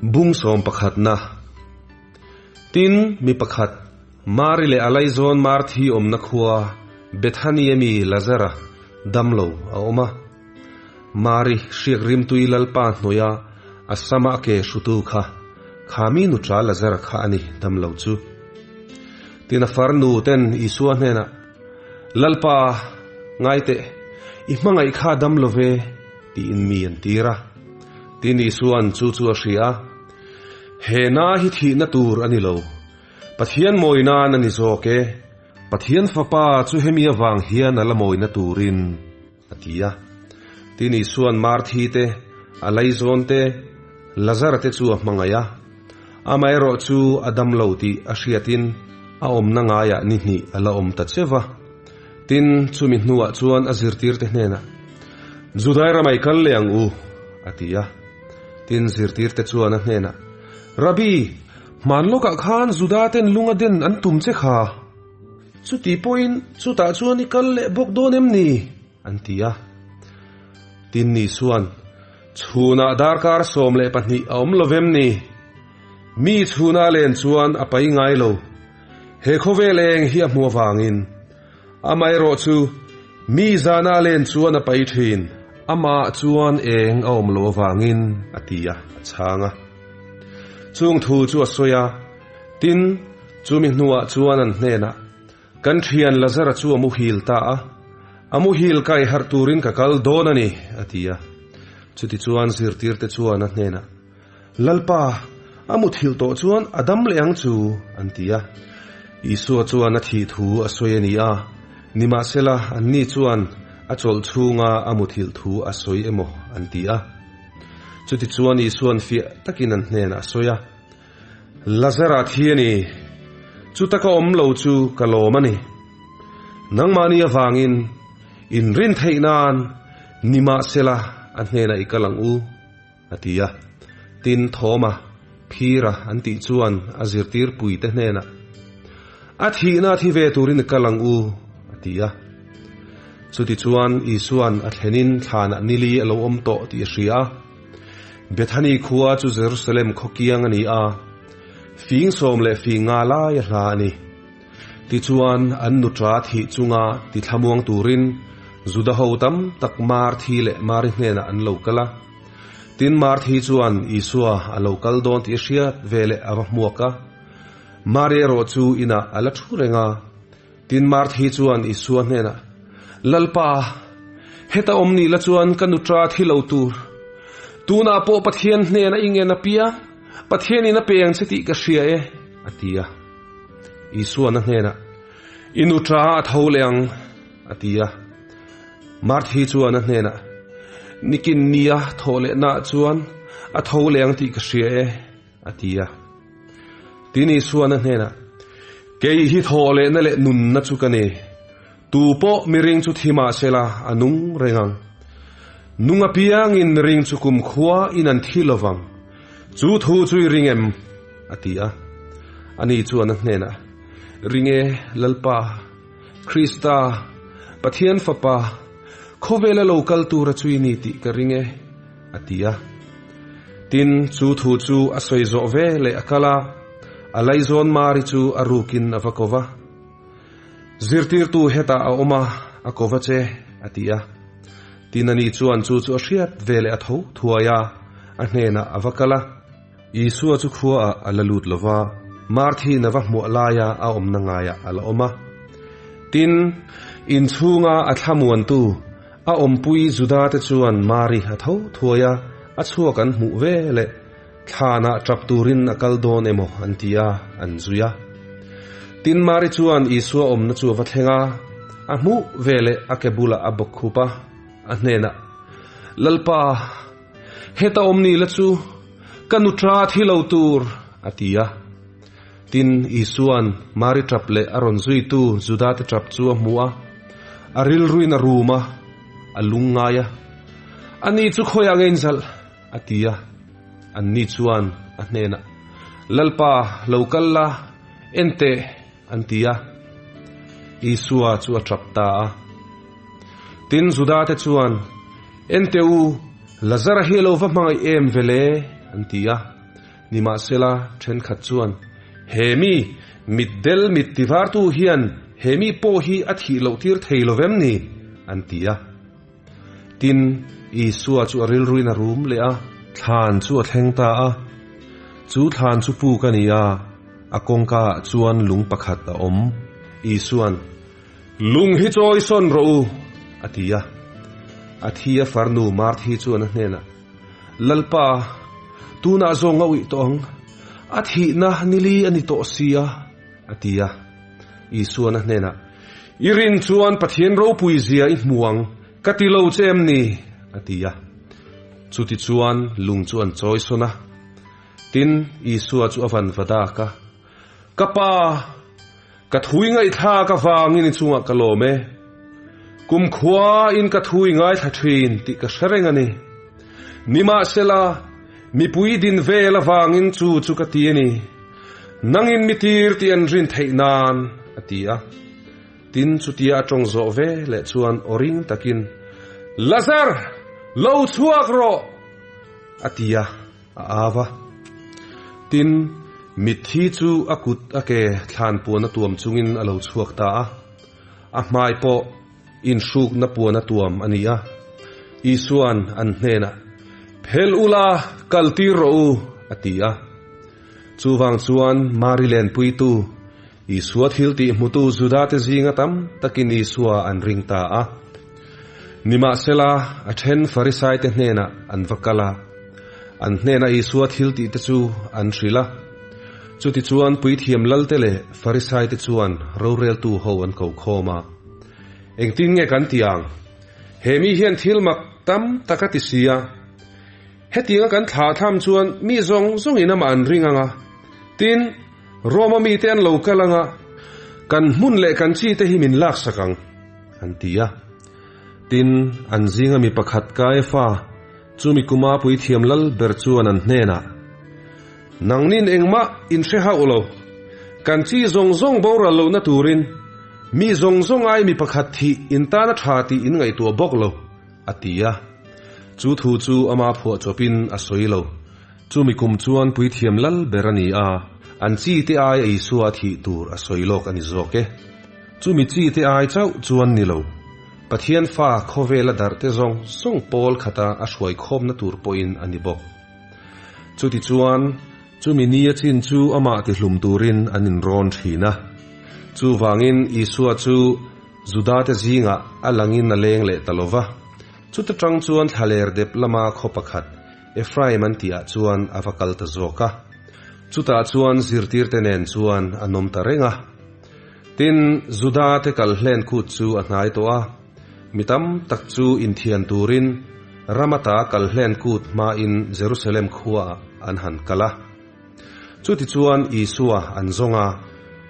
Bung sawm pakhatna. Tin, mi pakhat, Mari leh a laizawn Marthi awmna khua Bethany-a mi Lazara damlo a awm a. Mari hriak rimtui Lalpa hnuaia a sama a ke hrutu kha, kha mi nuṭa Lazara kha a ni damlo chu. Tin, a farnu ten Isua hnenah, Lalpa, ngai teh, i hmangaih kha a dam lo ve, tiin mi an tir a. Tin, Isua'n chu chu a hria a, He na hi thihna tur a ni lo, Pathian mawi nan a ni zawk e, Pathian Fapa chu hemi avang hian a la mawina turin, a ti a. Tin, Isua'n Marthi te, a laizawn te, Lazara te chu a hmangaih a. Amaherawh chu a dam lo tih a hriatin a awmna ngaiah ni hnih a la awm ta che va. Tin, chumi hnuah chuan a zirtirte hnenah, Judai ramai kal leh ang u, a ti a. Tin, zirtirte chuan a hnenah, Rabbi, hman lawkah khan Judaten lunga den an tum che kha. Chuti pawhin chutah chuan i kal leh bawk dawn em ni? an ti a. Tin ni chuan, Chhunah darkar 12 a awm lo vem ni? Mi chhuna len chuan a pai ngai lo. He khawvel eng hi a hmu avangin. Amaherawh chu, mi zana len chuan a pai thin. Amah chuan eng a awm lo avangin, a ti a, a chhang a. Chung thu chu a sawi a. Tin, chumi hnuah chuan an hnenah, Kan thian Lazara chu a muhil ta a, a muhil kai harh turin ka kal dawn a ni, a ti a. Chutichuan zirtirte chuan a hnenah, Lalpa, a muthilh tawh chuan a dam leh ang chu, an ti a. Isua chuan a thih thu a sawi a ni a, nimahsela anni chuan a chawlh chhunga a muthilh thu a sawi emaw an ti a. Chutichuan Isua'n fiah takin an hnenah a sawi a. Lazara thi a ni. Chuta ka awm lo chu ka lawm a ni. Nangmahni avangin inrin theih nan nimahsela a hnenah i kal ang u, a ti a. Tin, Thawma, Phira an tih chuan a zirtirpuite hnenah, A thihna thi ve turin i kal ang u, a ti a. Chutichuan Isua'n a thlenin thlanah nili a lo awm tawh tih a hria a. Bethany khua chu Jerusalem khaw kiang a ni a, fing 15 lai a hla a ni. Tichuan, an nuṭa thih chunga tithlamuang turin Juda ho tam tak Marthi leh Mari hnenah an lo kal a. Tin, Marthi chuan Isua a lo kal dawn tih a hriat veleh a va hmuak a. Mari erawh chu inah a la thu reng a. Tin, Marthi chuan Isua hnenah, Lalpa, heta awm nih la chuan ka nuṭa thi lo tur. Tunah pawh Pathian hnena i ngen a pia, Pathianin a pe ang che tih ka hria e, a ti a. Isuan a hnenah, I nuṭa a tho leh ang, a ti a. Marthi chuan a hnenah, Nikin nia thawh lehnaah chuan a tho leh ang tih ka hria e, a ti a. Tin Isuan a hnenah, Kei hi thawh lehna leh nunna chu ka ni. Tu pawh miring chu thi mah sela a nung reng ang. Nung apiangin miring chu kumkhua in an thi lo vang. Chu thu chu i ring em? a ti a. Ani chuan a hnenah, Ring e, Lalpa, Krista, Pathian Fapa, khawvela lo kal tura chu i ni tih ka ring e, a ti a. Tin, chu thu chu a sawi zawh ve leh a kal a, a laizawn Mari chu a rukin a va ko va. Zirtirtu hetah a awm a, a ko va che, a ti a. Tin, ani chuan chu chu a hriat ve leh a tho thuai a, a hnenah a va kal a. Isua chu khuaah a la lut lo va, Marthin a va hmuah laia a awmna ngaiah a la awm a. Tin, inchhunga a thlamuantu, A awmpui Juda te chuan Mari a tho thuai a, a chhuak an hmuh ve leh thlanah tap turin a kal dawn emaw an ti a, an zui a. Tin, Mari chuan Isua awmna chu a va thleng a, a hmuh ve leh a ke bulah a bawk khup a, a hnenah, Lalpa, heta awm ni la chu ka nuṭa thi lo tur, a ti a. Tin, Isua'n Mari ṭap leh a rawn zuitu Judate ṭap chu a hmu a, a rilruin a rum a, a lung ngai a. Ani chu khawiah nge inzalh? a ti a. Anni chuan a hnenah, Lalpa, lo kal la, en teh, an ti a. Isua chu a ṭap ta a. Tin, Judate chuan, En teh u, Lazara hi a lo va hmangaih em ve le? an ti a. Nimahsela, thenkhat chuan, He mi, mitdel mit tivartu hian he mi pawh hi a thih loh tir thei lo vem ni? an ti a. Tin, Isua chu a rilruin a rum leh a, thlan chu a thleng ta a. Chu thlan chu puk a ni a, a kawngkaah chuan lung pakhat a awm. Isua'n, Lung hi chawi sawn rawh u, a ti a. A thi a farnu Marthi chuan a hnenah, Lalpa, tunah zawng a uih tawh ang, a thihna nili a ni tawh si a, a ti a. Isua'n a hnenah, I rin chuan Pathian ropui zia i hmu ang, ka ti lo che em ni? a ti a. Chutichuan lung chu an chawi sawn a. Tin, Isua chu a van va dak a, Ka Pa, ka thui ngaihthlak avangin i chungah ka lawm e. Kumkhua in ka thu i ngaithla thin tih ka hre reng a ni. Nimahsela, mipui din vel avangin chu chu ka ti a ni. Nangin mi tir tih an rin theih nan, a ti a. Tin, chutia a tawng zawh ve leh chuan aw ring takin, Lazar, lo chhuak rawh! a ti a. A au a. Tin, mitthi chu a kut a ke thlan puan a tuam chungin a lo chhuak ta a. A hmai pawh inhrukna puan a tuam a ni a. Isua'n an hnenah, Phel ula, kal tir rawh u, a ti a. Chuvang chuan Mari lenpuitu, Isua thil tih hmutu Judate zinga tam takin Isua an ring ta a. Nimahsela, a then Farisaite hnenah an va kal a, an hnena Isua thil tihte chu an hrilh a. Chutichuan puithiam lalte leh Farisaite chuan roreltu ho an ko khawm a, Engtin nge kan ti ang? He mi hian thil mak tam tak a ti si a. Hetianga kan thlah tham chuan mi zawng zawngin amah an ring ang a. Tin, Roma mite an lo kal ang a, kan hmun leh kan chite hi min laksak ang, an ti a. Tin, an zinga mi pakhat Kaiafa, chumi kuma puithiam lal ber chuan an hnenah, Nangnin engmah in hre hauh lo, kan chi zawng zawng boral lohna turin mi zawng zawng ai mi pakhat thih in tan a tha tih in ngaihtuah bawk lo, a ti a. Chu thu chu ama phuahchawpin a sawi lo. Chumi kum chuan puithiam lal ber a ni a, an chi te ai Isua a thih tur a sawi lawk a ni zawk e. Chumi chi te ai chauh chuan ni lo, Pathian fa khawvela darh te zawng zawng pawl khata a hruai khawmna tur pawhin a ni bawk. Chutichuan, chumi ni a chin chu amah tihlum turin an inrawn thin a. Chuvangin Isua chu Judate zingah a langin a leng leh ta lo va. Chuta tang chuan thlaler dep lama khaw pakhat, Ephraim an tihah chuan a va kal ta zawk a. Chutah chuan zirtirte nen chuan a nawm ta reng a. Tin, Juda te kal hlen kut chu a hnai tawh a, mi tam tak chu inthian turin Ramata kal hlen kut hmain Jerusalem khuaah an han kal a. Chutichuan Isua an zawng a,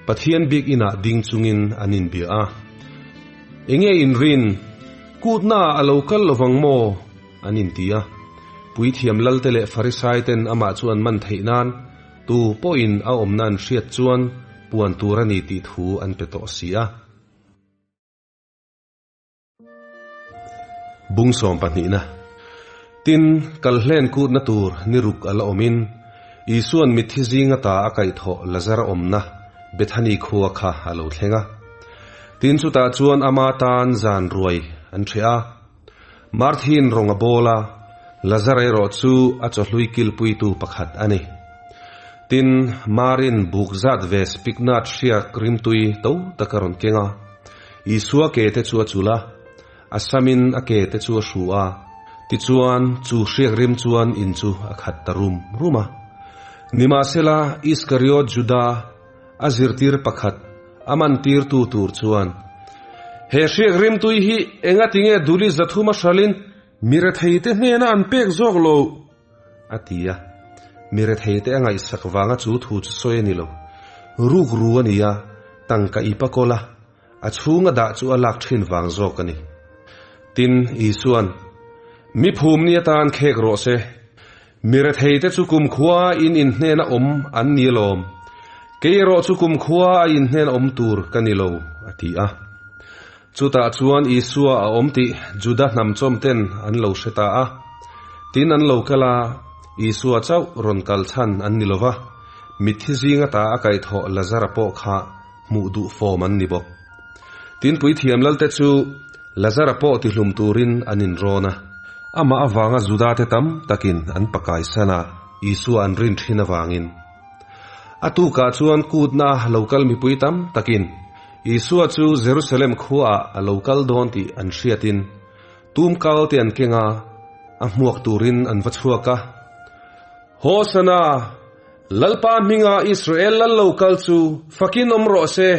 Pathian bik inah ding chungin an inbia a. Enge inrin? Kutnaah a lo kal lovang maw? An inti a. Puithiam Lalte leh Farisaiten amah chu an man theih nan tu pawhin a awmna an hriat chuan puan tur a ni tih thu an pe tawh si a. Bung sawm pahnihna. Tin, kal hlen kutna tur ni ruk a la awmin, Isua'n mitthi zinga ta a kaihthawh Lazara awmna Bethani khua kha a lo thleng a. Tin, chutah chuan ama tan zan ruai an ṭheh a. Marthin rawng a bawl a, Lazara erawh chu a chawhlui kilpuitu pakhat a ni. Tin, Marin buk zat ve spiknat hriak rimtui to tak a rawn keng a. Isua ke te chu a chul a, a samin a ke te chu a hru a, tichuan chu hriak rim chuan in chu a khat ta rum rum a. Nimahsela, Iskariot Juda, a zirtir pakhat, a mantirtu tur chuan, He hriak rimtui hi engatinge duli zathum a hralin mi retheite hnena an pek zawk lo? A ti a, mi retheite a ngaihsak vanga chu thu chu sawi a ni lo. Ruk ru a ni a, tangka ip a kawl a, a chhunga dah chu a lak thin vang zawk a ni. Tin, Isua'n, Mi phum ni atan khek rawh se, mi retheite chu kumkhua in inhnena awm an ni alawm, kei erawh chu kumkhua a inhnena awm tur ka ni lo, a ti a. Chutah chuan Isua a awm tih Juda hnam chawmten an lo hre ta a. Tin an lo kal a, Isua chauh rawn kal chhan an ni lo va, mitthi zing ata a kaihthawh Lazara pawh kha hmuh duh fawm an ni bawk. Tin, puithiam lalte chu Lazara pawh tihlum turin an inrawn a. Amah avanga Judate tam takin an pakaisan a, Isua an rin thin avangin. A tukah chuan kutna lo kal mipui tam takin Isua chu Jerusalem khuaah a lo kal dawn tih an hriatin tum kal te an keng a, a hmuak turin an va chhuak a. Hosana! Lalpa hminga Israel lal lo kal chu fakin awm rawh se!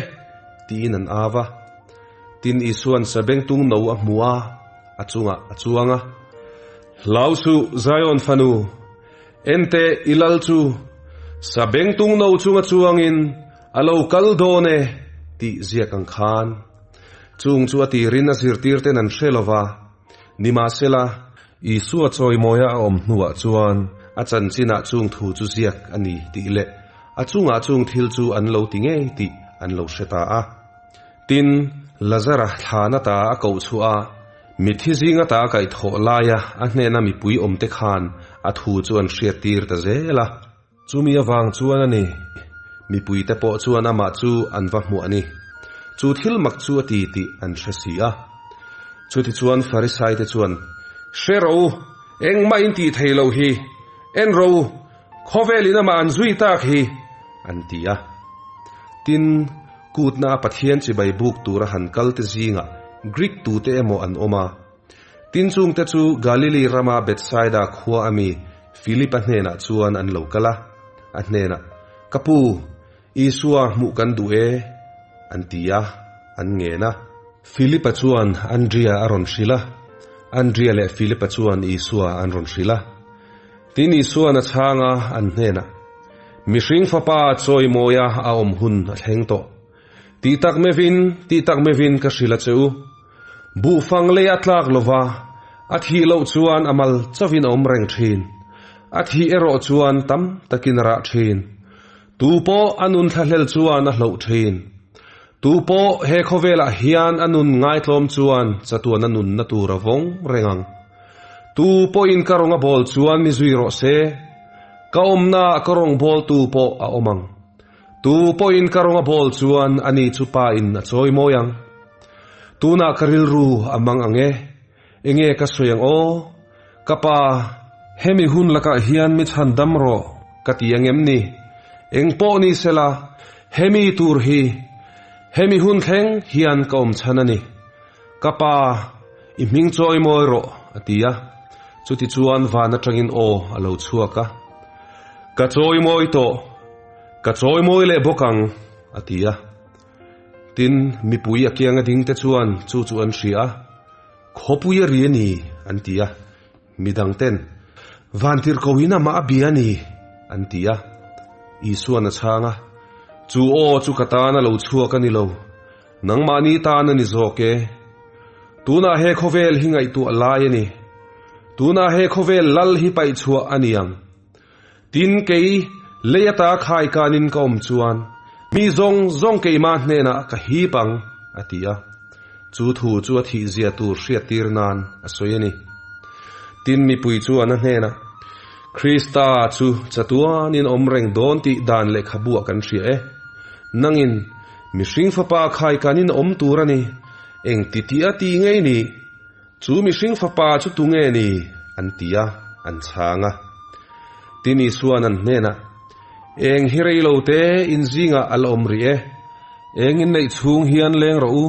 tiin an au a. Tin, Isua'n sabengtung no a hmu a, a chungah a chuang a. Hlau suh, Zion fanu! Ente i lal chu sabengtung no chunga chuangin a lo kal dawn e tih ziak ang khan. Chung chu a tirin a zirtirten an hre lo va, nimahsela, Isua chawimawia a awm hnuah chuan a chanchinah chung thu chu ziak a ni tih leh a chungah chung thil chu an lo ti ngei tih an lo hre ta a. Tin, Lazara thlan ata a koh chhuah a, mitthi zing ata a kaihthawh laia a hnena mipui awmte khan a thu chu an hriattir ta zel a. Chumi avang chuan a ni, mipuite pawh chuan amah chu an va hmuah a ni. Chu thil mak chu a ti tih an hre si a. Chutichuan Farisaite chuan, Hre rawh u, engmah in tih thei lo hi, en rawh u, khawvelin amah an zui tak hi, an ti a. Tin, kutna a Pathian chibai buk tura han kal te zingah Greek tute emaw an awm a. Tin chungte chu Galili rama Bethsaida khua a mi Philip-a hnenah chuan an lo kal a, a hnenah, Ka pu, Isua hmuh kan duh e, an ti a, an ngen a. Philip-a chuan Andria a rawn hrilh a, Andria leh Philip-a chuan Isua an rawn hrilh a. Tin Isua'n a chhang a, an hnenah, Mihring Fapa chawimawia a awm hun a thleng tawh. Tih tak mevin, tih tak mevin ka hrilh a che u. Buhfang lei a tlak lova, a thih loh chuan a mal chauhin a awm reng thin. A thih erawh chuan tam takin a rah thin. Tu pawh a nun thlahlel chuan a hloh thin. Tu pawh he khawvelah hian a nun ngaitlawm chuan chatuan a nunna tur a vawng reng ang. Tu pawhin ka rawnga bawl chuan mi zui rawh se, ka awmnaah ka rawngbawltu pawh a awm ang. Tu pawhin ka rawnga bawl chuan ani chu pa in a chawi mawi ang. Tunah ka rilru a mang ang e, enge ka sawi ang aw? Ka pa, hemi hun lakah hian mi chhan dam rawh ka ti ang em ni? Eng pawh ni sela, hemi tur hi, hemi hun thleng hian ka awm chhan a ni. Ka pa, i hming chawi mawi rawh, a ti a. Chutichuan van atangin aw a lo chhuak a. Ka chawi mawi tawh, ka chawi mawi leh bawk ang, a ti a. Tin, mipui a kianga dingte chuan chu chu an hria a, Khawpui a ri a ni, an ti a. Midangten, Vantirhkohin amah a bia a ni, an ti a. Isua'n a chhang a, Chu aw chu ka tan a lo chhuak a ni lo, Nangmahni tan a ni zawk e. Tunah he khawvel hi ngaihtuah lai a ni. Tunah he khawvel lal hi paih chhuah a ni ang. Tin, kei lei ata khaikanin ka awm chuan mi zawng zawng keimah hnenah ka hip ang, a ti a. Chu thu chu a thihzia tur hriattir nan a sawi a ni. Tin, mipui chuan a hnenah, Krista chu chatuanin awm reng dawn tih dan lehkhabuah kan hria e. Nangin, Mihring fapa khaikanin awm tur a ni, eng ti tih a ti ngei ni? Chu mihring fapa chu tu nge ni? an ti a, an chhang a. Tin Isua'n an hnenah, Eng hi rei lo te in zingah a la awm rih e, eng in neih chhung hian leng rawh u,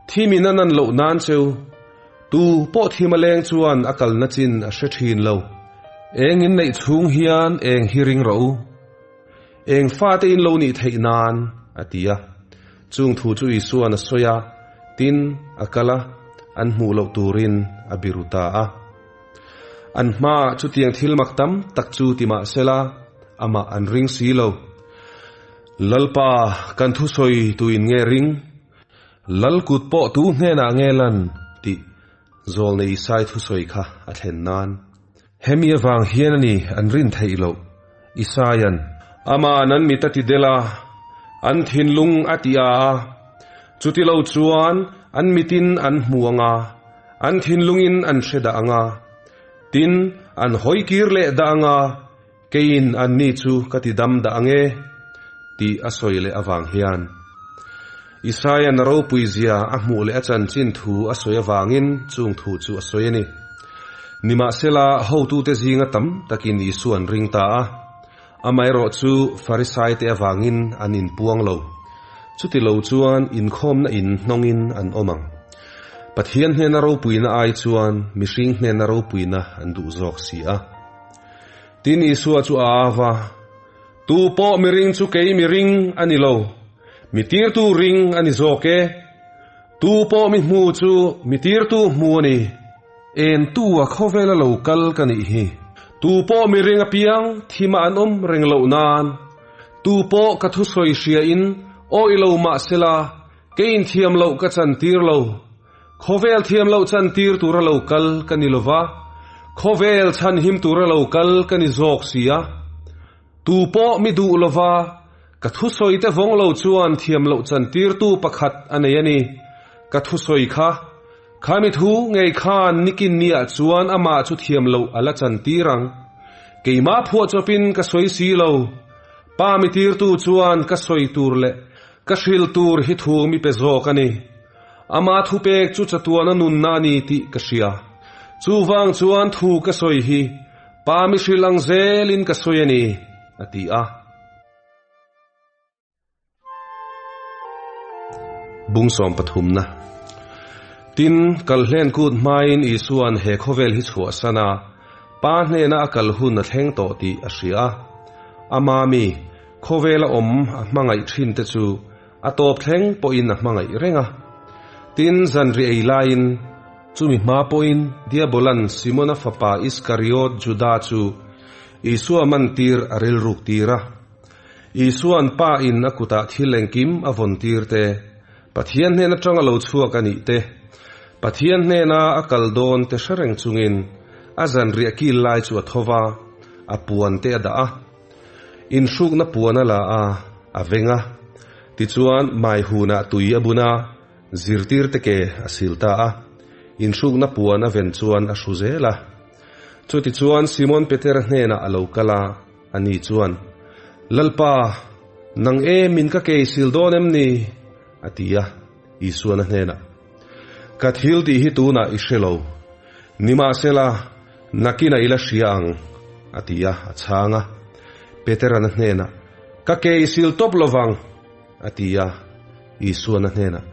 thimin a nan loh nan cheu, tu pawh thim a leng chuan a kalna chin a hre thin lo, eng in neih chhung hian eng hi ring rawh u. Eng fate in lo nih theih nan? a ti a. Chung thu chu Isua'n a sawi a, tin, a kal a, an hmuh loh turin a biru ta a. An hmaah chutiang thil mak tam tak chu ti mah sela, amah an ring si lo. Lalpa, kan thusawi tuin nge ring? Lal kut pawh tu hnenah nge lan? tih Zawlnei Isai thusawi kha a thlen nan. Hemi avang hian a ni an rin theih loh. Isaia'n. Ama'n an mit a ti del a, an thinlung a ti a a, chuti lo chuan an mitin an hmu ang a, an thinlungin an hre dah ang a. Tin, An hawi kir leh dah anga keiin anni chu ka ti dam dah ang e, tih a sawi leh avang hian. Isaia'n a ropui zia a hmuh leh a chanchin thu a sawi avangin chung thu chu a sawi a ni. Nimahsela, hotute zinga tam takin Isua an ring ta a. Amaherawh chu Farisaite avangin an inpuang lo. Chuti lo chuan inkhawmna in hnawngin an awm ang. Pathian hnena ropuina ai chuan mihring hnena ropuina an duh zawk si a. Tin, Isua chu a au va, Tu pawh mi ring chu kei mi ring a ni lo, mi tirtu ring a ni zawk e. Tu pawh mi hmu chu mi tirtu hmu a ni. En tu a khawvela lo kal ka nih hi. Tu pawh mi ring apiang thima an awm reng loh nan, tu pawh ka thusawi hria in awih lo mah sela kei inthiam loh ka chan tir lo. Khawvel thiam loh chan tir tura lo kal ka ni lova, khawvel chhan him tura lo kal ka ni zawk si a. Tu pawh mi duh lova, ka thusawi te vawng lo chuan thiam loh chan tirtu pakhat a nei a ni. Ka thusawi kha, khami thu ngei khan nikin niah chuan amah chu thiam loh a la chan tir ang. Keimah phuah chawpin ka sawi si lo. Pa mi tirtu chuan ka sawi tur leh ka hrilh tur hi thu mi pe zawk a ni. Ama thupek chu chatuana nunna a ni tih ka hria. Chuvang chuan thu ka sawi hi Pa mi hrilh ang zelin ka sawi a ni, a ti a. Bung sawm pathumna. Tin, kal hlen kut hmain Isua'n he khawvel hi chhuahsan a, Pa hnena a kal hun a thleng tawh tih a hria a. Ama mi, khawvela awm a hmangaih thinte chu A tawp thleng pawhin a hmangaih reng a. Tin, zanri ei laiin, chumi hma pawhin Diabolan Simona fapa Iskariot Juda chu Isua mantir a rilruk tir a. Isua'n Pa in a kutah thil engkim a vawn tir te, Pathian hnen atang a lo chhuak a nih te, Pathian hnena a kal dawn te hre reng chungin a zanriah kil lai chu a tho va, a puan te a dah a. Inhrukna puan a la a, a veng a. Tichuan, mai hunah tui a bun a, zirtirte ke a sil ta a. Inhrukna puan a ven chuan a hru zel a. Chutichuan Simon Petera hnenah a lo kal a, ani chuan, Lalpa, nang e min ka ke i sil dawn em ni? a ti a. Isuan a hnenah, Ka thil tih hi tunah i hre lo. Nimahsela, Nakinah i la hria ang, a ti a, a chhang a. Petera'n a hnenah, Ka ke i sil tawp lo vang, a ti a. Isua'n a hnenah,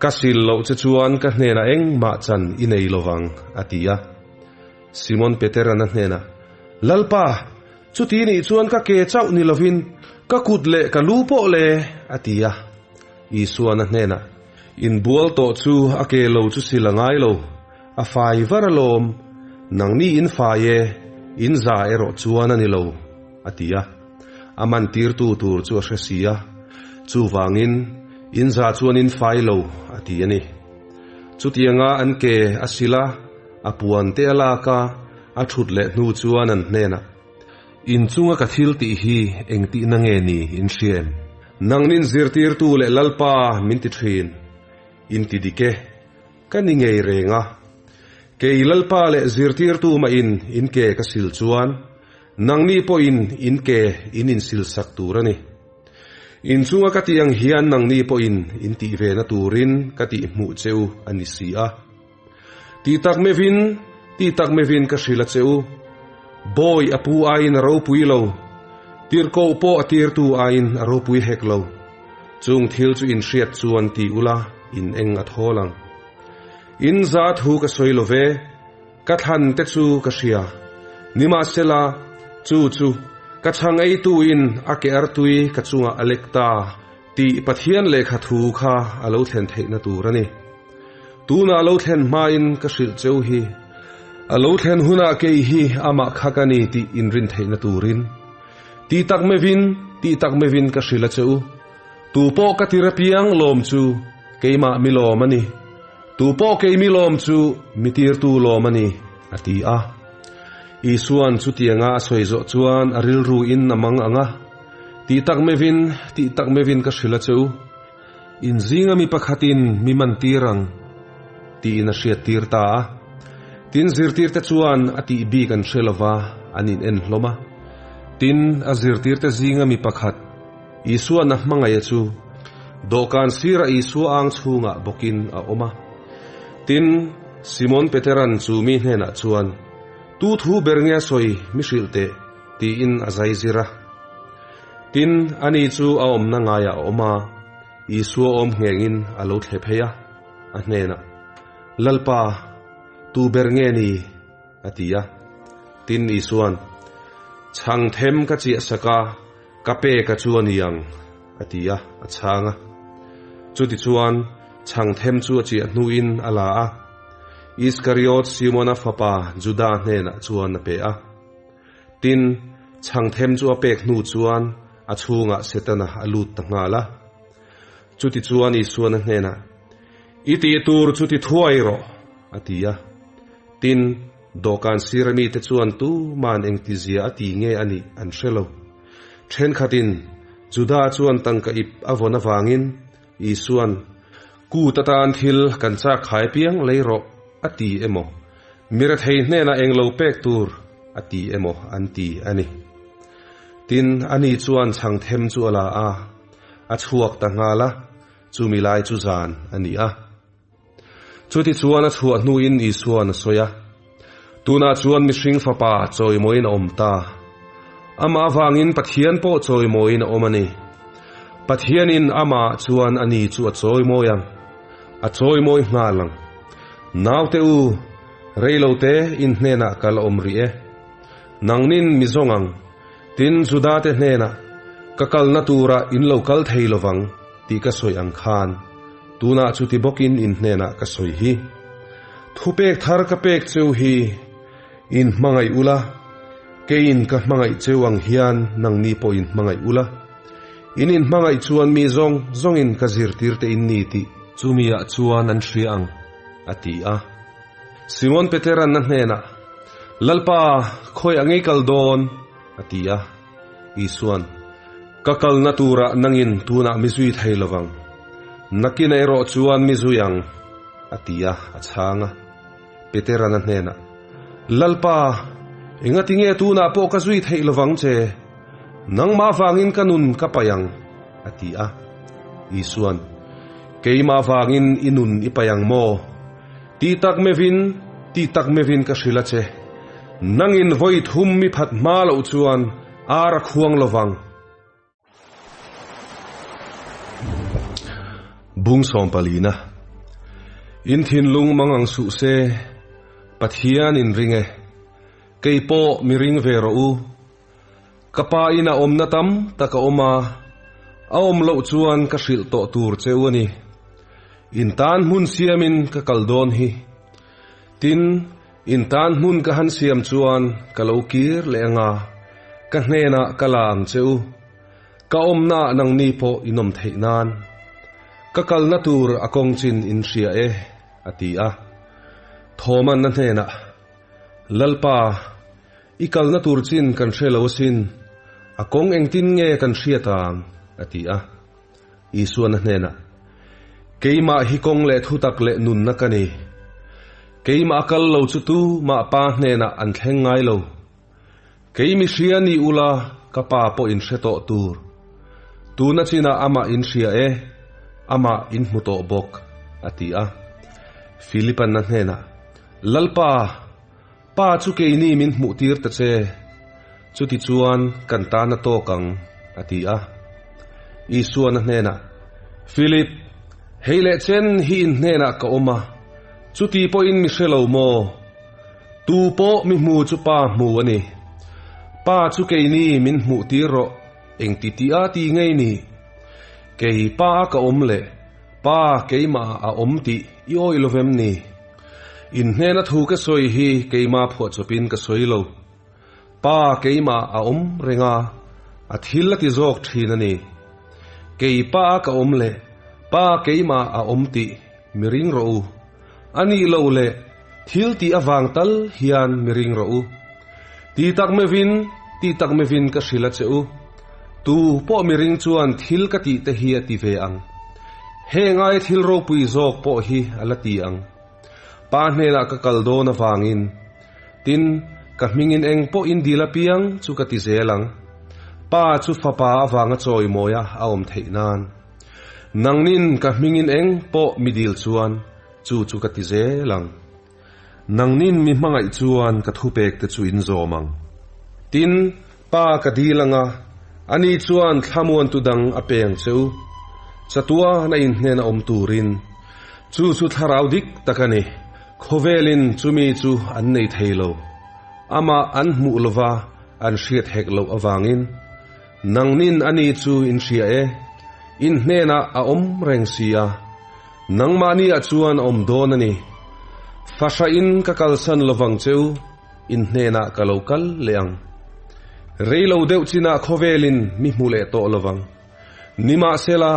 Ka sil loh che chuan ka hnenah engmah chan i nei lo vang, a ti a. Simon Petera'n a hnenah, Lalpa, chuti nih chuan ka ke chauh ni lovin ka kut leh ka lu pawh le, a ti a. Isua'n a hnenah, Inbual tawh chu a ke lo chu sil a ngai lo. A fai var alawm, nangni in fai e, in za erawh chuan a ni lo, a ti a. A mantirtu tur chu a hre si a, chuvangin, In za chuan in fai lo, a ti a ni. Chutianga an ke a sil a, a puan te a lak a, a thut leh hnu chuan an hnenah, In chunga ka thil tih hi engtihna nge ni in hria em? Nangnin zirtirtu leh Lalpa min ti thin, in ti dik e. Ka ni ngei reng a, kei Lalpa leh zirtirtu mahin in ke ka sil chuan nangni pawhin in ke in insil sak tur a ni. In chunga ka tih ang hian nangni pawhin in tih ve na turin ka tih hmuh che u a ni si a. Tih tak mevin, tih tak mevin ka hrilh a che u. Bawi a pu aiin a ropui lo, tirhkoh pawh a tirtu aiin a ropui hek lo. Chung thil chu in hriat chuan ti ula in eng a thawl ang. In za thu ka sawi lo ve, ka thlan te chu ka hria. Nimahsela, chu chu ka chhang eitu in a ke artui ka chungah a lek ta tih Pathian lehkha thu kha a lo thlen theihna tur a ni. Tunah lo thlen hmain ka hrilh cheu hi, a lo thlen hunah kei hi amah kha ka ni tih in rin theihna turin. Tih tak mevin, tih tak mevin ka hrilh a che u. Tu pawh ka tir apiang lawm chu keimah mi lawm a ni. Tu pawh kei mi lawm chu mi tirtu lawm a ni, a ti a. Isua'n chutianga a sawi zawh chuan a rilru in a mang ang a, Tih tak mevin, tih tak mevin ka hrilh a che u. In zinga mi pakhatin mi man tir ang, tiin a hriat tir ta a. Tin, zirtirte chuan a tih bik an hre lova, an in en hlawm a. Tin, a zirtirte zinga mi pakhat, Isua'n a hmangaih a chu dawhkan sirah Isua ang chhungah bawkin a awm a. Tin, Simon Petera'n chu mi hnenah chuan, Tu thu ber nge a sawi mi hrilh teh? tiin a zai zir a. Tin, ani chu a awmna ngaiah a awm a, Isua awm nghengin a lo thle phei a, a hnenah, Lalpa, tu ber nge ni? a ti a. Tin, Isua'n, Chhang them ka chiah sak a, Ka pek a chu a ni ang, a ti a, a chhang a. Chutichuan, chhang them chu a chiah hnuin a la a, Iskariot Simona fapa Juda hnenah chuan a pe a. Tin, chhang them chu a pek hnu chuan a chhungah Setana a lut ta nghal a. Chutichuan Isuan a hnenah, I tih tur chu ti thuai rawh, a ti a. Tin, Dawhkan sira mite chuan tuman engtizia a ti nge a nih an hre lo. Thenkhatin Juda chuan tangka ip a vawn avangin Isua'n, Kut atan thil kan chak khai piang lei rawh a ti emaw, mi rethei hnenah englo pek tur a ti emaw an ti a ni. Tin, ani chuan chhang them chu a la a, a chhuak ta nghal a, chumi lai chu zan a ni a. Chutichuan a chhuah hnuin Isua'n a sawi a, Tunah chuan mihring fapa chawimawiin a awm ta. Amah avangin Pathian pawh chawimawiin a awm a ni. Pathianin amah chuan ani chu a chawimawi ang, a chawimawi nghal ang. Naute u, reilote in hnenah kal a awm rih e. Nangnin mi zawng ang, tin Judate hnenah, Ka kalna turah in lo kal thei lovang, tih ka sawi ang khan, tunah chuti bawkin in hnenah ka sawi hi. Thupek thar ka pek cheu hi, in hmangaih ula, keiin ka hmangaih cheu ang hian nangni pawh in hmangaih ula. In inhmangaih chuan mi zawng zawngin ka zirtirte in ni tih chumiah chuan an hria ang, a ti a. Simon Petera'n a hnenah, Lalpa, khawiah ngei kal dawn? a ti a. Isua'n, Ka kalna turah nangin tunah mi zui thei lovang, nakin erawh chuan mi zui ang, a ti a, a chhang a. Petera'n a hnenah, Lalpa, engati nge tunah pawh ka zui theih lovang che? Nangmah vangin ka nun ka paih ang, a ti a. Isua'n, Keimah vangin i nun i paih ang maw? Ti tak mevin, ti tak mevin ka hrilh a che. Nangin vawi thum mi phat hma loh chuan ar a khuang lovang. Bung sawmpalina. In thinlung mang ang suh se, Pathian in ring e. Kei pawh mi ring ve rawh u. Ka pa in a awmna tam tak a awm a, a awm loh chuan ka hrilh tawh tur che u a ni. In tan hmun siamin ka kal dawn hi. Tin, in tan hmun ka han siam chuan ka lo kir leh anga, ka hnenah ka la ang che u. Ka awmnaah nangni pawh in awm theih nan. Ka kalna tur a kawng chin in hria e, a ti a. Thawmanna hnenah, Lalpa, I kalna tur chin kan hre lo asin, a kawng engtin nge kan hriat ang? a ti a. Isuan a hnenah, Keimah hi kawng leh thutak leh nunna ka ni. Keimah a kal lo chu tu mah Pa hnenah an thleng ngai lo. Kei mi hria ni ula ka Pa pawh in hre tawh tur. Tuna chinah amah in hria e, amah in hmu tawh bawk, a ti a. Philipan a hnenah, Lalpa, Pa chu keini min hmuh tir ta che, chutichuan kan tan a tawk ang, a ti a. Isuan a hnenah, Philip, hei leh chen hi in hnenah ka awm a, chuti pawhin mi hre lo maw? Tu pawh mi hmu chu Pa hmu a ni. Pa chu keini min hmuh tir rawh, engti tih a ti ngei ni? Kei Pa a ka awm leh Pa keimah a awm tih i awih lo vem ni? In hnena thu ka sawi hi keimah phuahchawpin ka sawi lo. Pa keimah a awm reng a, a thil a ti zawk thin a ni. Kei pa ka awm leh pa keimah a awm tih mi ring rawh u. A nih loh leh thil tih avang tal hian mi ring rawh u. Ti tak mevin, ti tak mevin ka hrilh a che u. Tu pawh mi ring chuan thil ka tih te hi a ti ve ang. Heng ai thil ropui zawk pawh hi a la ti ang. Pa hnenah ka kal dawn avangin. Tin, ka hmingin eng pawh in dil apiang chu ka ti zel ang. Pa chu Fapa avanga chawimawia a awm theih nan. Nangnin ka hmingin eng pawh mi dil chuan chu chu ka ti zel ang. Nangnin mi hmangaih chuan ka thupek te chu in zawm ang. Tin, Pa ka dil anga, ani chuan thlamuantu dang a peng che u. Chatuan a inhnen a awm turin. Chu chu thlarau dik tak a ni. Khawvelin chumi chu an nei thei lo. Amah an hmuh lova an hriat hek loh avangin. Nangnin ani chu in hria e. In hnenah a awm reng si a. Nangmahniah chuan a awm dawn a ni. Fahrahin ka kalsan lovang cheu, in hnenah ka lo kal leh ang. Rei lo deuh chinah khawvelin mi hmu leh tawh lovang. Nimahsela,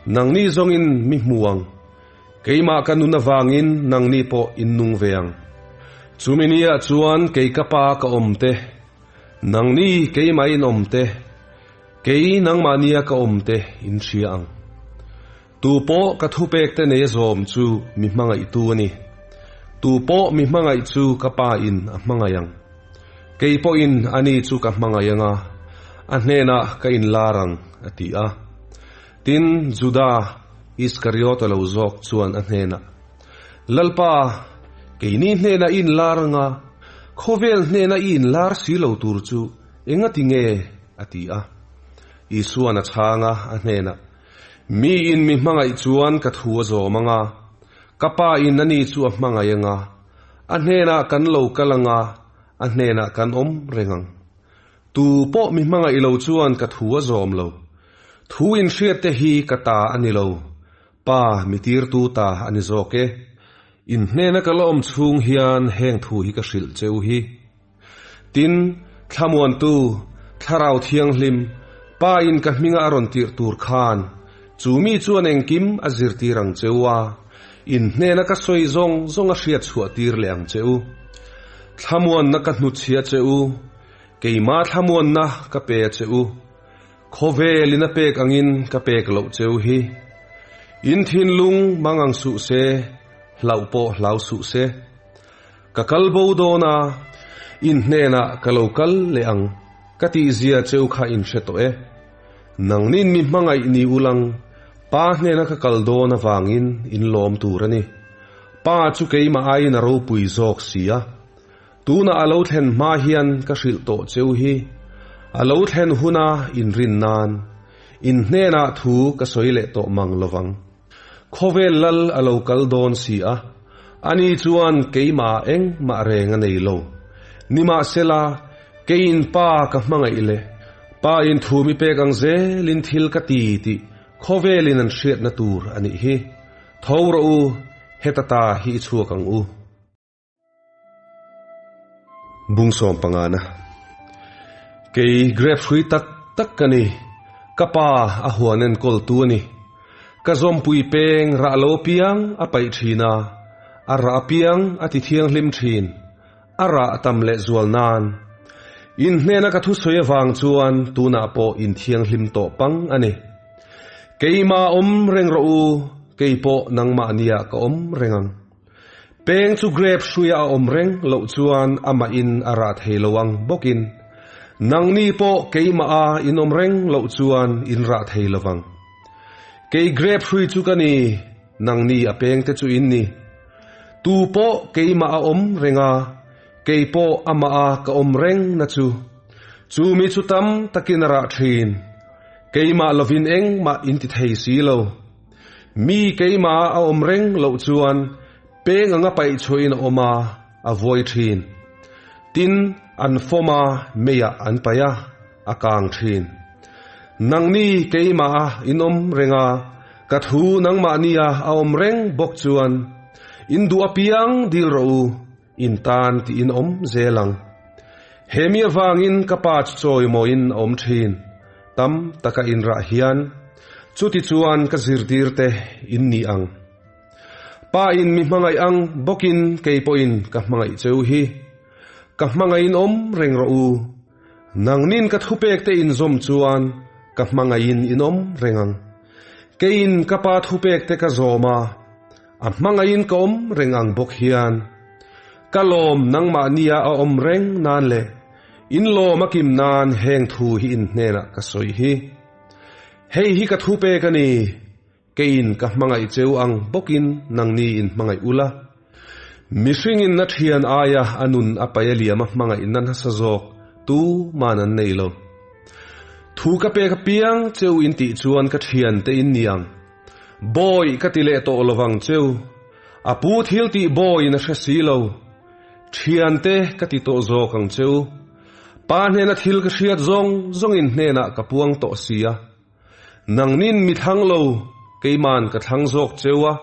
nangni zawngin mi hmu ang. Keimah ka nun avangin nangni pawh in nung ve ang. Chumi niah chuan kei ka pa ka awm te, nangni keimah in awm te, kei nangmahnia ka awm te in hria ang. Tu pawh ka thupek te nei a zawm chu mi hmangaihtu a ni. Tu pawh mi hmangaih chu ka Pa in a hmangaih ang. Kei pawhin ani chu ka hmangaih ang a, a hnenah ka inlar ang, a ti a. Tin, Juda Iskariota lo zawk chuan a hnenah, Lalpa, keini hnenah i inlar ang a, khawvel hnenah i inlar si lo tur chu engati nge? a ti a. Isuan a chhang a, a hnenah, Mi in mi hmangaih chuan ka thu a zawm ang a, ka Pa in ani chu a hmangaih ang a, a hnenah kan lo kal ang a, a hnenah kan awm reng ang. Tu pawh mi hmangaih lo chuan ka thu a zawm lo. Thu in hriat te hi ka ta a ni lo, Pa mi tirtu ta a ni zawk e. In hnena ka la awm chhung hian heng thu hi ka hrilh cheu hi. Tin, Thlamuantu, Thlarau Thianghlim, Pa in ka hminga a rawn tirh tur khan, chu mi chuan engkim a zirtir ang che u a, in hnena ka sawi zawng zawng a hriat chhuah tir leh ang che u. Thlamuanna ka hnutchhia che u, keima thlamuanna ka pe a che u. Khawvelin a pek angin ka pek loh che u hi. In thinlung mang ang suh se, hlauh pawh hlau suh se. Ka kal bo dawn a, in hnenah ka lo kal leh ang, ka tihzia cheu kha in hre tawh e. Nangnin mi hmangaih ni ulang, Pa hnena ka kal dawn avangin in lawm tur a ni. Pa chu keimah aiin a ropui zawk si a. Tunah a lo thlen hma hian ka hrilh tawh cheu hi, a lo thlen huna in rin nan, in hnenah thu ka sawi leh tawh mang lovang. Khawvel lal a lo kal dawn si a, ani chuan keimah engmah reng a nei lo. Nimahsela, keiin Pa ka hmangaih le, Pa in thu mi pek ang zelin thil ka ti tih khawvelin an hriatna tur a nih hi. Tho rawh u, heta ta hi i chhuak ang u. Bung sawm pangana. Kei grape hrui tak tak ka ni, ka pa a huan enkawl tu a ni. Ka zawmpui peng rah lo apiang a paih thin a, a rah apiang a ti thianghlim thin, a rah tam leh zual nan. In hnena ka thusawi avang chuan tunah pawh in thianghlim tawh pang a ni. Keimah awm reng rawh u, kei pawh nangmah nia ka awm reng ang. Peng chu grape hruia a awm reng loh chuan amah in a rah thei lo ang bawkin, nangni pawh keimah a in awm reng loh chuan in rah thei lo vang. Kei grape hrui chu ka ni, nangni a peng te chu in ni. Tu pawh keimah a awm reng a, kei pawh amah a ka awm reng na chu, chu mi chu tam takin a rah thin. Keimah lovin engmah in ti thei si lo. Mi keimah a awm reng loh chuan peng anga paih chhuahin a awm a, a vuai thin. Tin, an fawm a, meiah an paih a, a kang thin. Nangni keimah a in awm reng a, ka thu nangmahnia a awm reng bawk chuan in duh apiang dil rawh u, in tan tiin awm zel ang. He mi avangin ka pa chu chawimawiin a awm thin, tam taka inrah hian chuti chuan ka zirtir te in ni ang. Pa in mi hmangaih ang bawkin kei pawhin ka hmangaih cheu hi. Ka hmangaihin awm reng rawh u. Nangnin ka thupek te inzawm chuan ka hmangaihin in awm reng ang. Keiin ka pa thupek te ka zawm a. A hmangaihin ka awm reng ang bawk hian ka lawm nangmahnia a awm reng nan leh in lawm a kim nan heng thu hi in hnenah ka sawi hi. Hei hi ka thu pek a ni, keiin ka hmangaih cheu ang bawkin nangni in hmangaih ula. Mihringin a thian aia a nun a paih a liam a hmangaihna nasa zawk tu man an nei lo. Thu ka pek apiang cheu in tih chuan ka thiante in ni ang. Bawi ka ti leh tawh lovang cheu. A pu thil tih bawiin a hre si lo. Thiante ka ti tawh zawk ang cheu. Pa hnena thil ka hriat zawng zawngin hnenah ka puang tawh si a. Nangnin mi thlang lo, keiman ka thlang zawk cheu a.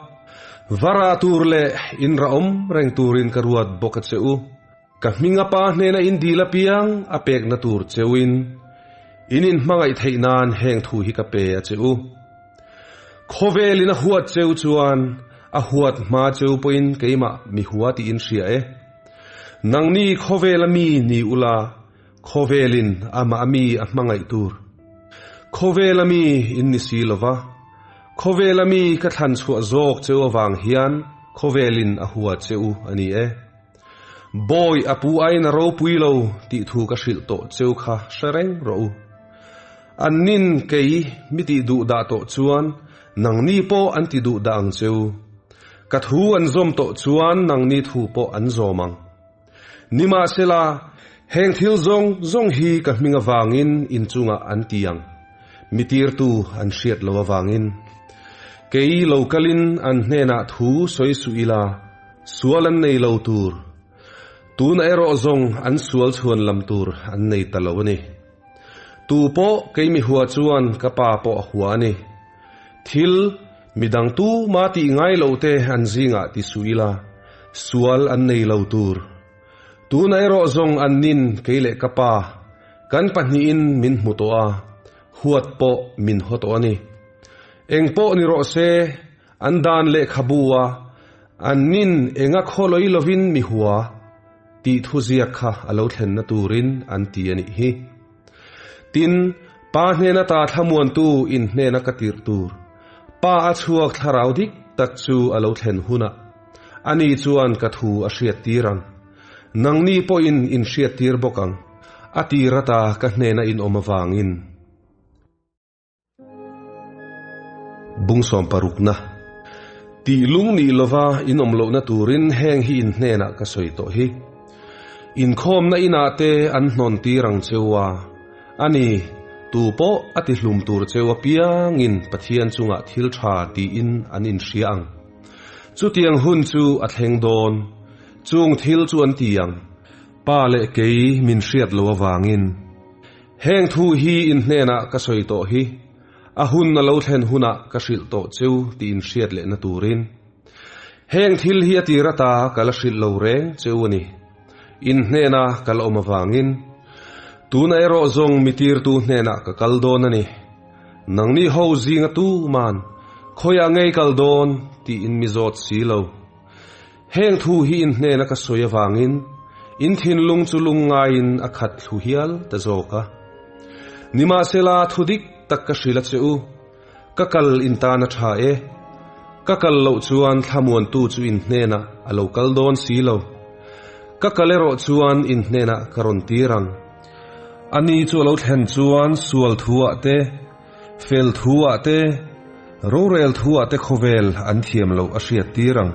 Va rah tur leh in rah awm reng turin ka ruat bawk a che u. Ka hminga pa hnena in dil apiang a pekna tur cheuin in inhmangaih theih nan heng thu hi ka pe a che u. Khawvelin a huat cheu chuan a huat hma cheu pawhin keimah mi hua tiin hria e. Nangni khawvela mi ni ula, khawvelin amah mi a hmangaih tur. Khawvela mi in ni si lova, khawvela mi ka thlan chhuah zawk cheu avang hian khawvelin a hua cheu a ni e. Bawi a pu aiin a ropui lo tih thu ka hrilh tawh cheu kha hre reng rawh u. An nin kei mi tih duh dah tawh chuan nangni pawh an ti duh dah ang cheu. Ka thu an zawm tawh chuan nangni thu pawh an zawm ang. Nimahsela, heng thil zawng zawng hi ka hming avangin inchungah an ti ang. Mi tirtu an hriat lo avangin. Kei lo kalin an hnenah thu sawi suh ila, Sual an nei lo tur. Tuna erawh zawng an sual chhuan lam tur an nei ta lo a ni. Tu pawh kei mi hua chuan ka pa pawh a hua a ni. Thil midang tu ma tih ngai lo te an zingah ti suh ila, sual an nei lo tur. Tuna erawh zawng an nin kei leh ka pa, kan pahnihin min hmu tawh a, huat pawh min haw tawh a ni. Eng pawh ni rawh se, An dan lehkhabu a, an nin enga khawlawi lovin mi hua tih thu ziak kha a lo thlenna turin an ti a nih hi. Tin, Pa hnena ta thlamuantu in hnena ka tirh tur, Pa a chhuak thlarau dik tak chu a lo thlen hunah, ani chuan ka thu a hriattir ang. Nangni pawhin in hriattir bawk ang, a tir ata ka hnena in awm avangin. Bung sawmparukna, Tih lung nih lova in awm lohna turin heng hi in hnenah ka sawi tawh hi. Inkhawmna inah te an hnawn tir ang cheu a, ani, tu pawh a ti hlum tur cheu apiangin Pathian chungah thil tha tiin an inhria ang. Chutiang hun chu a thleng dawn, chung thil chu an ti ang, Pa leh kei min hriat lo avangin. Heng thu hi in hnenah ka sawi tawh hi, a hun a lo thlen hunah ka hrilh tawh cheu tih in hriat lehna turin. Heng thil hi a tir ata ka la hrilh lo reng cheu a ni. In hnena ka la awm avangin. Tuna erawh zawng mi tirtu hnenah ka kal dawn a ni. Nangni ho zinga tu man, khawiah ngei kal dawn tih in mi zawt si lo. Heng thu hi in hnena ka sawi avangin in thinlung chu lungngaiin a khat thlu hial ta zawk a. Nimahsela thu dik tak ka hrilh a che u, ka kal in tan a tha e. Ka kal loh chuan thlamuantu chu in hnenah a lo kal dawn si lo. Ka kal erawh chuan in hnenah ka rawn tir ang. Ani chu a lo thlen chuan sual thuah te, Fel thu ah te, rorel thu ah te khawvel an thiam loh a hriat tir ang.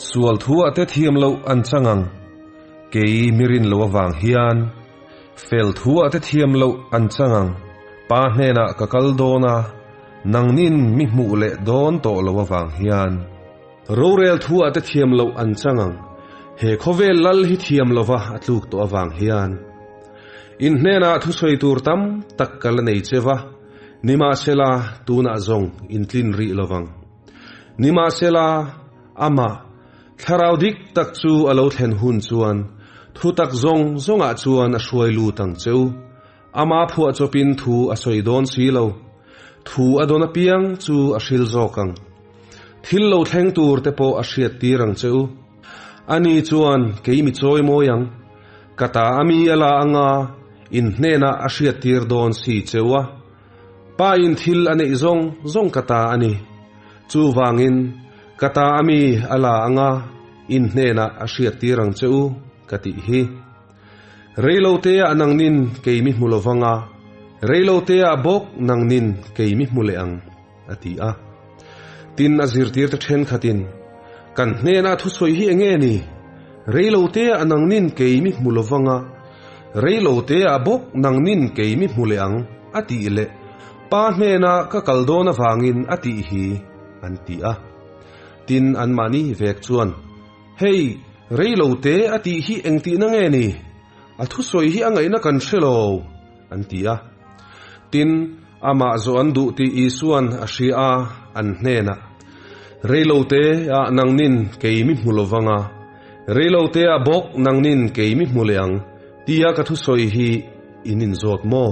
Sual thu ah te thiam loh an chang ang. Kei mi rin loh avang hian fel thu ah te thiam loh an chang ang. Pa hnenah ka kal dawn a, nangnin mi hmuh leh dawn tawh loh avang hian. Rorel thu ah te thiam loh an chang ang. He khawvel lal hi thiam lova a tluk tawh avang hian. In hnenah thusawi tur tam tak ka la nei che va, nimahsela tunah zawng in tlin rih lo vang. Nimahsela, amah, Thlarau dik tak chu a lo thlen hun chuan thutak zawng zawngah chuan a hruai lut ang che u. Ama phuahchawpin thu a sawi dawn si lo. Thu a dawn apiang chu a hril zawk ang. Thil lo thleng tur te pawh a hriat tir ang che u. Ani chuan kei mi chawi mawi ang. Ka ta a mi a la anga in hnenah a hriattir dawn si cheu a, Pa in thil a neih zawng zawng ka ta a ni. Chuvangin, Ka ta ami a la anga in hnenah a hriattir ang che u, ka tih hi. Reiloteah nangnin kei mi hmu lovang a, reiloteah bawk nangnin kei mi hmu leh ang, a ti a. Tin, a zirtirte thenkhatin, Kan hnenah thusawi hi enge ni? Reiloteah nangnin kei mi hmu lovang a, reiloteah bawk nangnin kei mi hmu leh ang, a tih leh Pa hnenah ka kal dawn avangin a tih hi, an ti a. Tin, anmahni vek chuan, Hei, reilote a tih hi engtihna nge ni? A thusawi hi a ngaihna kan hre lo, an ti a. Tin, amah zawh an duh tih Isua'n a hria a, an hnenah, Reilote ah nangnin kei mi hmu lovang a, reilote ah bawk nangnin kei mi hmu leh ang, tia ka thusawi hi in inzawt maw?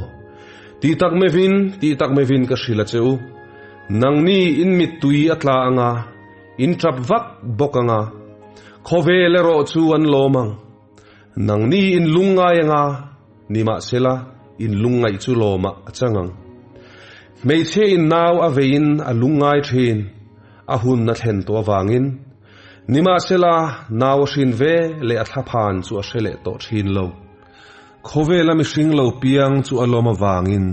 Ti tak mevin, ti tak mevin ka hrilh a che u, nangni in mittui a tla ang a, in tap vak bawk ang a, khawvel erawh chu an lawm ang. Nangni in lungngai anga, nimahsela in lungngaih chu lawmah a chang ang. Hmeichhia in nau a veiin a lungngai thin, a hun a thlen tawh avangin. Nimahsela nau a hrin ve leh a thlaphan chu a hre leh tawh thin lo. Khawvela mihring lo piang chu a lawm avangin.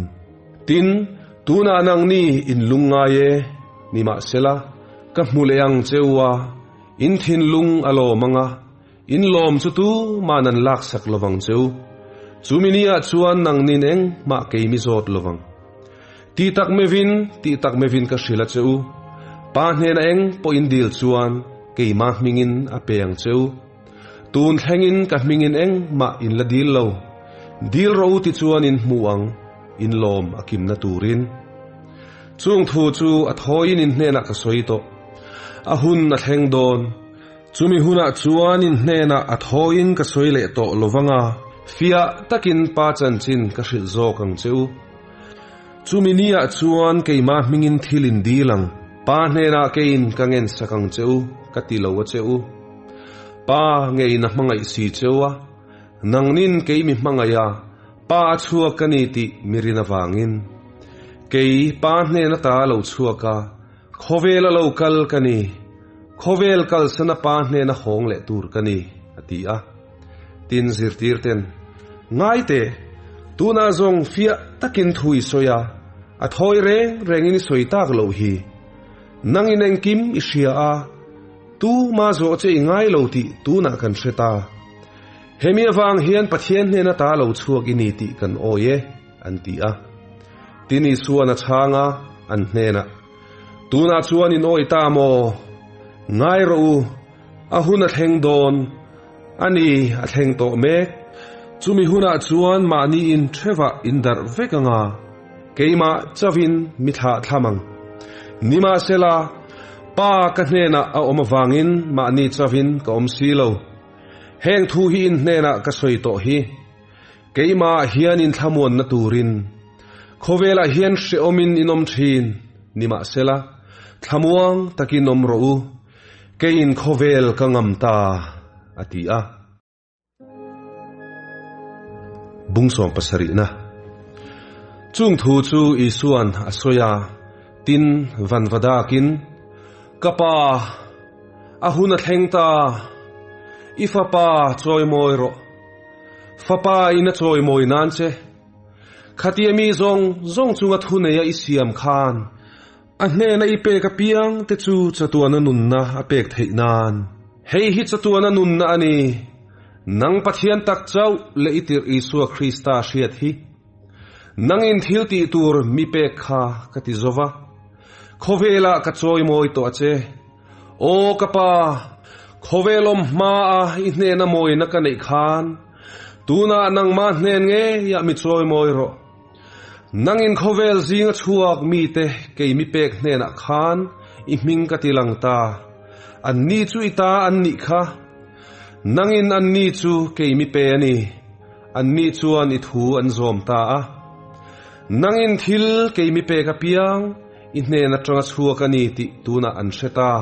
Tin, tunah nangni in lungngai e, nimahsela ka hmu leh ang che u a, in thinlung a lawm anga, In lawm chu tu mah nan laksak lovang che u. Chumi ni ah chuan nang nin eng mah kei mi zawt lovang. Ti tak mevin, ti tak mevin ka hrilh a che u. Pa hnena eng pawh in dil chuan keimah hmingin a pe ang che u. Tun thlengin ka hmingin eng mah in la dil lo. Dil rawh u ti chuan in hmu ang, in lawm a kimna turin. Chung thu chu a thawiin in hnenah ka sawi tawh. A hun a thleng dawn. Chumi hunah chuan in hnenah a thawiin ka sawi leh tawh lo vang a, fiah takin Pa chanchin ka hrilh zawk ang che u. Chumi niah chuan keimah hmingin thil in dil ang, Pa hnenah keiin ka ngensak ang che u, ka ti lo a che u. Pa ngeiin a hmangaih si che u a, nangnin kei mi hmangaih a, Pa a chhuak ka ni tih mi rin avangin. Kei Pa hnen ata lo chhuak a, Khawvel a lo kal ka ni, khawvel kalsan a pa hnena hawng leh tur ka ni, a ti a. Tin, zirtir ten, Ngai teh, tunah zawng fiah takin thu i sawi a, a thawi reng rengin i sawi tak loh hi. Nangin engkim i hria a, tu ma zawh che i ngai lo tih tunah kan hre ta. Hemi avang hian Pathian hnena ta lo chhuak i ni tih kan awi e. an ti a. Tin Isuan a chhang a, an hnenah, Tunah chuan in awih ta maw? Ngai rawh u, a hun a thleng dawn, a ni, a thleng tawh mek. Chumi hunah chuan mahni in thevah in darh vek ang a, keimah chauhin mi thlah thlam ang. Nimahsela, Pa ka hnenah a awm avangin mahni chauhin ka awm si lo. Heng thu hi in hnenah ka sawi tawh hi. Keimah hian in thlamuanna turin khawvelah hian hrehawmin in awm thin, nimahsela, thlamuang takin awm rawh u, keiin khawvel ka ngam ta, a ti a. Bungsawm pasarihna Chung thu chu Isua'n a sawi a, tin, vanvadakin, Ka Pa, a hun a thleng ta, i Fapa chawimawi rawh. Fapa in a chawimawi nan che. Khatia mi zawng zawng chunga thu neia i siam khan a hnena i pek apiang te chu chatuana nunna a pek theih nan. Hei hi chatuana nunna a ni, nang Pathian tak chauh leh i tirh Isua Krista hriat hi. Nangin thil tih tur mi pek kha ka ti zo va, khawvelah ka chawimawi tawh a che. Aw ka pa, khawvel awm hmaa i hnena mawina ka neih khan, tunah nangmah hnen ngeiah mi chawimawi rawh. Nangin khawvel zinga chhuak mite kei mi pek hnenah khan i hming ka ti lang ta. Anni chu i ta an nih kha. Nangin anni chu kei mi pe a ni. Anni chuan i thu an zawm ta a. Nangin thil kei mi pek apiang I hnen atanga chhuak a ni tih tunah an hre ta.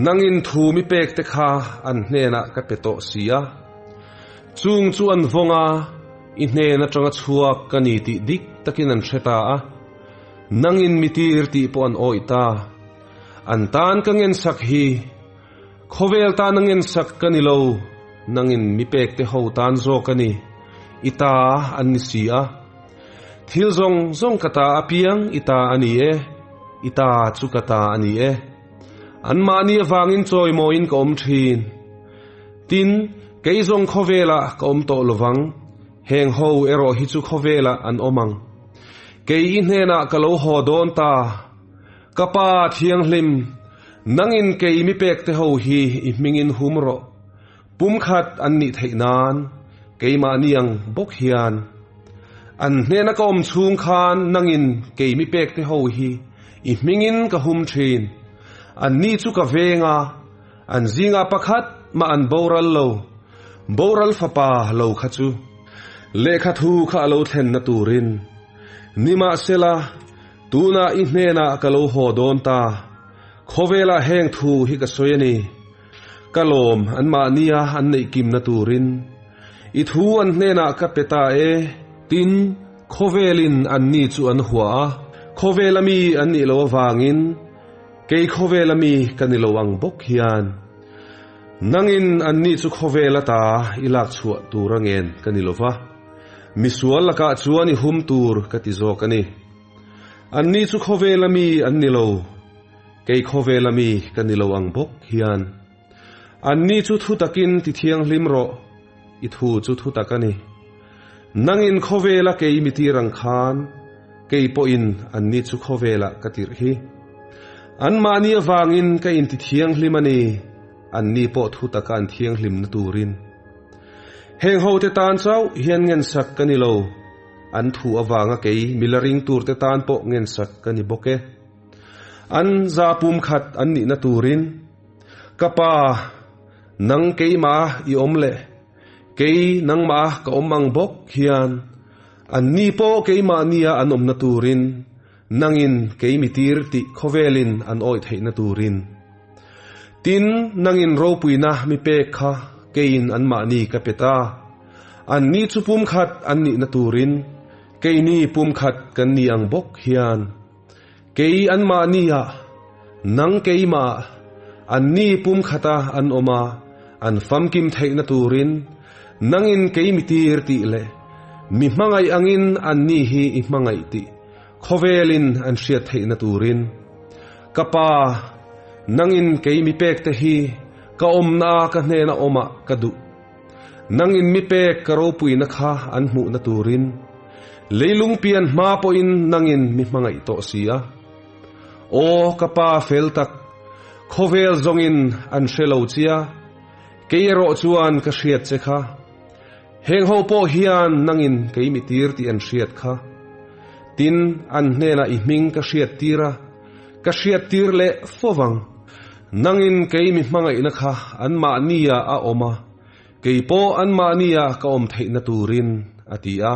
Nangin thu mi pek te kha an hnenah ka pe tawh si a. Chung chu an vawng a, i hnen atanga chhuak ka ni tih dik takin an hre ta a. Nangin mi tir tih pawh an awih ta. An tan ka ngensak hi khawvel tana ngensak ka ni lo, nangin mi pekte ho tan zawk a ni, i ta an ni si a. Thil zawng zawng ka ta apiang i ta a ni e, i ta chu ka ta a ni e. Anmahni avangin chawimawiin ka awm thin. Tin, kei zawng khawvelah ka awm tawh lovang, heng ho erawh hi chu khawvelah an awm ang. Kei i hnenah ka lo haw dawn ta. Ka Pa Thianghlim, nangin kei mi pekte ho hi i hmingin hum rawh. Pumkhat an nih theih nan keimahni ang bawk hian. An hnena ka awm chhung khan nangin kei mi pekte ho hi i hmingin ka hum thin. Anni chu ka veng a, an zingah pakhat mah an boral lo, boral fapa lo kha chu. Lehkha thu kha a lo thlenna turin. Nimahsela, tunah i hnenah ka lo haw dawn ta. Khawvelah heng thu hi ka sawi a ni. Ka lawm anmahnia an neih kimna turin i thu an hnenah ka pe ta e. Tin, khawvelin anni chu an hua a, khawvela mi an nih loh avangin kei khawvela mi ka ni lo ang bawk hian. Nangin anni chu khawvela ta i lak chhuah tur a ngen ka ni lo va, misual lakah chuan i hum tur ka ti zawk a ni. Anni chu khawvela mi an ni lo. Kei khawvela mi ka ni lo ang bawk hian anni chu thu takin ti thianghlim rawh, i thu chu thu tak a ni. Nangin khawvela kei mi tir ang khan kei pawhin anni chu khawvelah ka tirh hi. Anmahni avangin ka inti thianghlim a ni, anni pawh thu taka an thianghlimna turin. Heng hote tan chauh hian ngensak ka ni lo, an thu avanga kei mila ring turte tan pawh ngensak ka ni bawk e. An za pumkhat an nihna turin, Ka pa, nang keimah i awm leh kei nangmah ka awm ang bawk hian anni pawh keimahnia an awmna turin nangin kei mi tir tih khawvelin an awih theihna turin. Tin, nangin ropuina mi pek kha keiin anmahni ka pe ta. Anni chu pumkhat an nihna turin keini pumkhat kan ni ang bawk hian. Kei anmahnia, nang keimah, anni pumkhata an awm a, an famkim theihna turin nangin kei mi tir tih leh mi hmangaih angin anni hi i hmangaih tih khawvelin an hriat theihna turin. Ka Pa, nangin kei mi pekte hi ka awmna ka hnena awmah ka duh. Nangin mi pek ka ropuina kha an hmuhna turin leilung pian hma pawhin nangin mi hmangaih tawh si a. Aw ka Pa fel tak, khawvel zawngin an hre lo chia, kei erawh chuan ka hriat che kha. Heng ho pawh hian nangin kei mi tir tih an hriat kha. Tin, an hnenah i hming ka hriat tir a, ka hriat tir leh fovang. Nangin kei mi hmangaihna kha anmahnia a awm a, kei pawh anmahnia ka awm theihna turin, a ti a.